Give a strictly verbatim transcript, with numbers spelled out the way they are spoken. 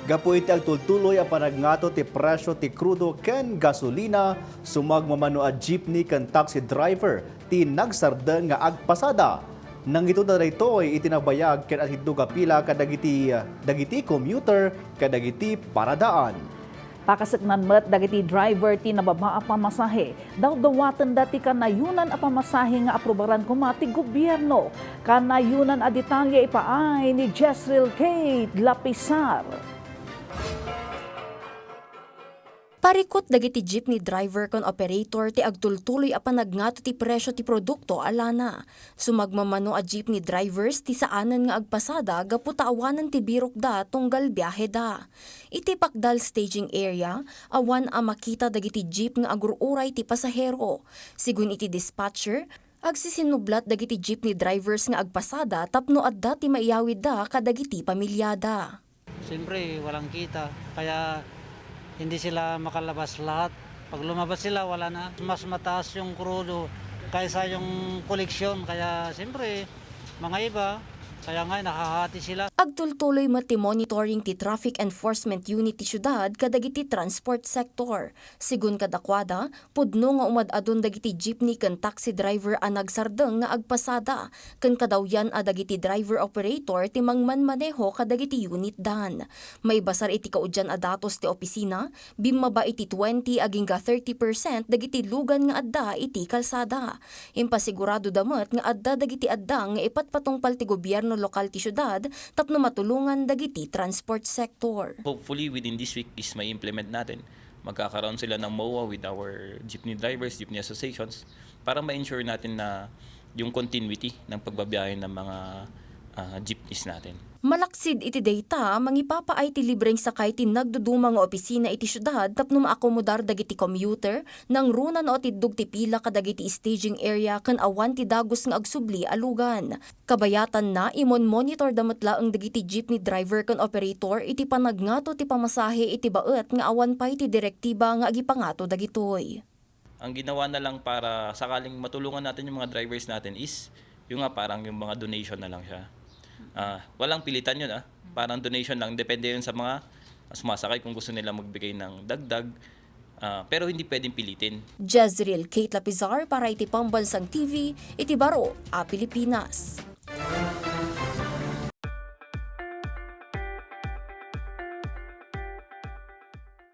Gapu iti agtultuloy a panagngato ti presyo ti krudo ken gasolina, sumagmamano a jeepney ken taxi driver ti nagsardeng nga agpasada. Nangituna daytoy iti nabayag ken atiddog a pila kadagiti, dagiti commuter kadagiti paradaan. Pakaseknan met dagiti driver ti nababa a pamasahe. Dawdawatenda ti kanayonan a pamasahe nga aprobaran koma ti gobierno. Kanayonan a detalye ipaay ni Jezreel Kate Lapisar. Parikut dagiti jeepney driver ken operator ti agtultuloy a panagngato ti presyo ti produkto a lana. Sumagmamano a jeepney drivers ti saanen nga agpasada gapu ta awanen ti birokda tunggal biaheda. Iti Pacdal staging area, awan a makita dagiti jeep nga agur-uray ti pasahero. Sigun iti dispatcher, agsisinublat dagiti jeepney drivers nga agpasada tapno adda ti maiyawidda kadagiti pamiliada. Siyempre, walang kita. Kaya hindi sila makalabas lahat. Pag lumabas sila, wala na. Mas mataas yung krudo kaysa yung koleksyon. Kaya, siyempre, mga iba, kaya nga, nahahati sila. Agtultuloy met ti monitoring ti Traffic Enforcement Unit ti siudad kadagiti transport sector. Sigun kadakuada, pudno nga umad-adun dagiti jeepney ken taxi driver a nagsardeng nga agpasada, ken kadawyan a dagiti driver operator ti mangmanmaneho kadagiti unit dan. Maibasar iti kaudian a datos ti opisina, bimmaba iti twenty agingga thirty percent dagiti lugan nga adda iti kalsada. Impasiguradoda met nga adda dagiti addang nga ipatpatungpal ti gobierno lokal ti siudad tapno matulongan dagiti transport sector. Hopefully, within this week is ma-implement natin. Magkakaroon sila ng MOA with our jeepney drivers, jeepney associations, para ma-ensure natin na yung continuity ng pagbabiyahe ng mga, ah, jeepneys natin. Malaksid iti dayta, mangipapaay ti libreng sakay ti nagduduma nga opisina iti siudad tapno maakomodar dagiti commuter, nangruna no atiddog ti pila kadagiti staging area ken awan ti dagus nga agsubli a lugan. Kabayatanna, imon-monitorda met laeng dagiti jeepney driver ken operator iti panagngato ti pamasahe iti baet nga awan pay ti direktiba nga agipangato dagitoy. Ang ginawa na lang para sakaling matulungan natin yung mga drivers natin is yung nga parang yung mga donation na lang siya. Ah, walang pilitan yun, ah. Parang donation lang, depende yun sa mga sumasakay kung gusto nila magbigay ng dagdag. Ah, pero hindi pwedeng pilitin. Jezreel Kate Lapizar para iti Pambansang T V, iti Baro a Pilipinas.